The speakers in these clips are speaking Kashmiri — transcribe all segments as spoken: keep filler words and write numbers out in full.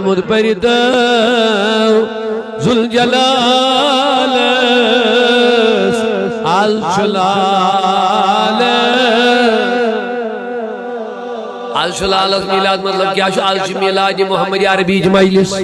محمد پٔرِتو ذوالجلالس، از چھُ لالس۔ از چھُ لالس میلاد، مطلب کیٛاہ چھُ؟ از چھُ میلاد محمد عربی مجلس۔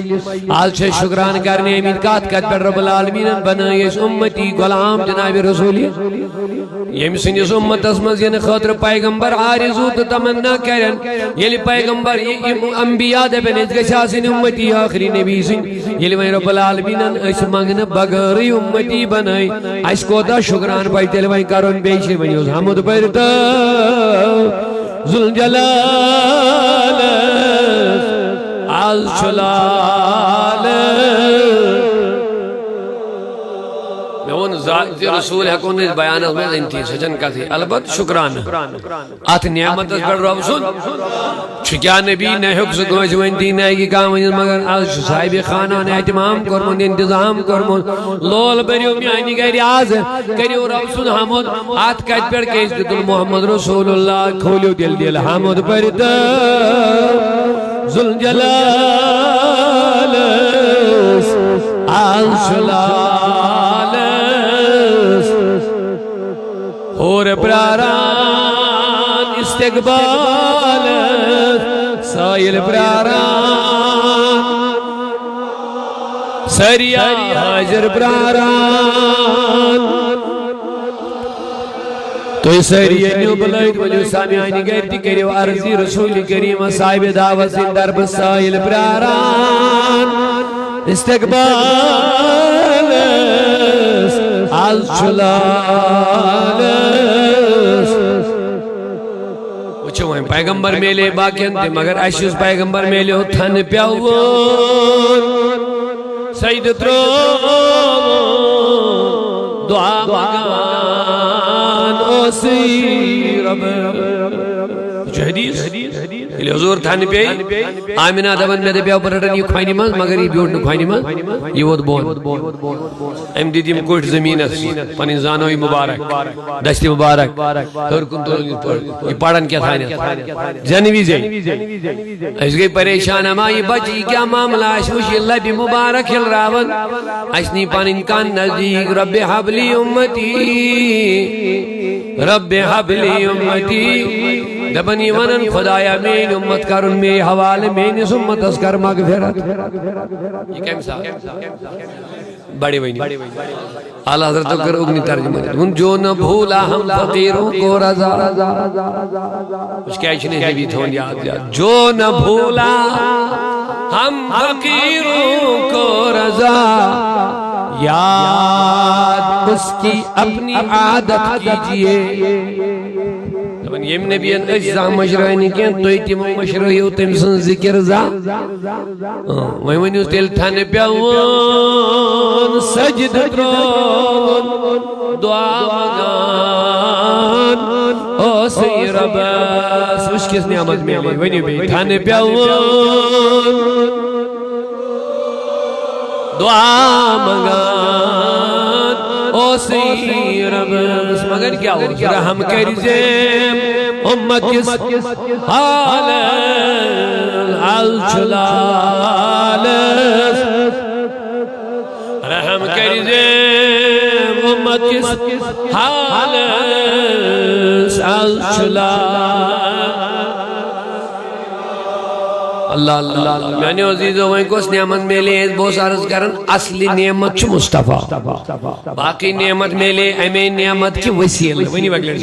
از چھِ أسۍ شُکران کرنہِ آمٕتۍ۔ کتھ کتھ پٮ۪ٹھ؟ رب العالمینن بنٲے أسۍ اُمتی غلام جناب رسول۔ ییٚمہِ سٕنٛدِس اُمتس منٛز یِنہٕ خٲطرٕ پیغمبر آرزو تہٕ تمنا کرن، ییٚلہِ پیغمبر، یہِ، یِم انبیاء دپن، أسۍ گژھِ آسٕنۍ اُمتی ٲخری نبی سٕنٛدۍ، ییٚلہِ وۄنۍ رب العالمینن أسۍ منٛگنہٕ بغٲرٕے اُمتی بنٲے، اَسہِ کوتاہ شُکران پزِ تیٚلہِ وۄنۍ کرُن؟ بیٚیہِ چھِ وۄنۍ یُس حمد پٔرِتو ذوالجلالس، از چھُ لالس۔ مےٚ ووٚن، ذاتِ رسول ہٮ۪کو نہٕ أسۍ بیانس منٛز أنتھٕے، سۄ چھنہٕ کتھٕے۔ البتہٕ شُکرانہٕ اتھ نعمتس پٮ۪ٹھ رۄب سُنٛد۔ چھُ کیٛاہ نبی نہ ہیوٚک سُہ کٲنٛسہِ ؤنِتھ، نہ ہیٚکہِ کانٛہہ ؤنِتھ، مگر از چھُ صاحبِ خانان اہتمام کوٚرمُت، انتظام کوٚرمُت۔ لول بٔرِو میانہِ گرِ از، کٔرِو رۄب سُنٛد حمد۔ اتھ کتہِ پٮ۪ٹھ؟ کیٛازِ دیُتُن محمد رسول اللہ۔ کھوٗلِو دِل، دِل حمد پٔرِتو ذوالجلالس، از چھُ لالس۔ حور پراران استقبال، سٲیِل پراران، سٲری حٲضِر پراران۔ تُہۍ سٲری أنِو بُلٲوِتھ، ؤلِو سامیانہِ گرِ تہِ کٔرِو عرضی رسول کریم صاحبِ دعوت سٕنٛدِ طرفہٕ۔ سٲیِل پراران استقبالس، از چھُ لالس۔ وٕچھِو وۄنۍ، پیغمبر میلے باقین تہِ، مگر اَسہِ یُس پیغمبر میلیو، تھن پیوٚوُن، سجدٕ ترٛووُن، دعا منٛگان اوسُے رۄب۔ یہِ چھُ حدیث۔ ییٚلہِ حضور تھنہٕ پیٚیہِ، آمنہ دپان، مےٚ دپیٛاو بہٕ رٹن یہِ کھۄنہِ منٛز، مگر یہِ بیوٗٹھ نہٕ کھۄنہِ منٛز، یہِ ووت بۄن۔ أمۍ دِتۍ یِم کوٚٹھۍ زٔمیٖنس، پنٕنۍ زانوٕے مُبارک، دستِ مُبارک، ہیوٚر کُن تُلُن یِتھ پٲٹھۍ، یہِ پران کیٛاہ تھانٮ۪تھ؟ زٮ۪نہٕ وِزے۔ أسۍ گٔے پریشان، اما یہِ بچہِ، یہِ کیٛاہ معاملہٕ آسہِ؟ وٕچھ، یہِ لبہِ مُبارک ہِلراوان، اَسہِ نی پنٕنۍ کن نزدیٖک، رب حبلی امتی۔ رب حبلی امتی۔ دپان، یہِ ونان، خدایا، میٲنۍ امت کرُن مے حوالہٕ، میٲنِس امتس کر مغفرت۔ یہِ کمہِ ساتہٕ؟ بڑے ؤنِو۔ اعلیٰ حضرت کر اگنی ترجمہ۔ ووٚن، جو نہ بھولا ہم فقیروں کو رضا۔ اس کیٛازِ چھِنہٕ أسۍ نبی تھاوان یاد، یاد؟ جو نہ بھولا ہم فقیروں کو رضا، یاد اس کی اپنی عادت کیجیے۔ دپان، ییٚمۍ نبین أسۍ زانٛہہ مٔشرٲے نہٕ کینٛہہ، تُہۍ تہِ مہٕ مٔشرٲیِو تٔمۍ سٕنٛز ذِکِر زانٛہہ۔ اۭں، وۄنۍ ؤنِو تیٚلہِ، تھنہٕ پیوٚوُن، سجدٕ ترٛووُن، دعا منٛگان اوسُے رۄبس۔ وٕچھ کِژھ نعمت میلے، ؤنِو بیٚیہِ، تھنہٕ پیوٚوُن، دعا منٛگان اوسُے رۄبس۔ مگر کیٛاہ اوس؟ رحم کٔرۍ زِ امت کِس حالس، از چھُ لالس۔ رحم کٔرۍ زِ امت کِس حالس، از چھُ لالس۔ اللہ، اللہ، اللہ۔ میانیو عزیزو، وۄنۍ کۄس نعمت میلے اَسہِ؟ بہٕ اوسُس عرض کران، اصلی نعمت چھُ مصطفیٰ۔ باقی نعمت میلے امے نعمت کہِ وسیلہٕ۔ ؤنِو اَکہِ لٹہِ۔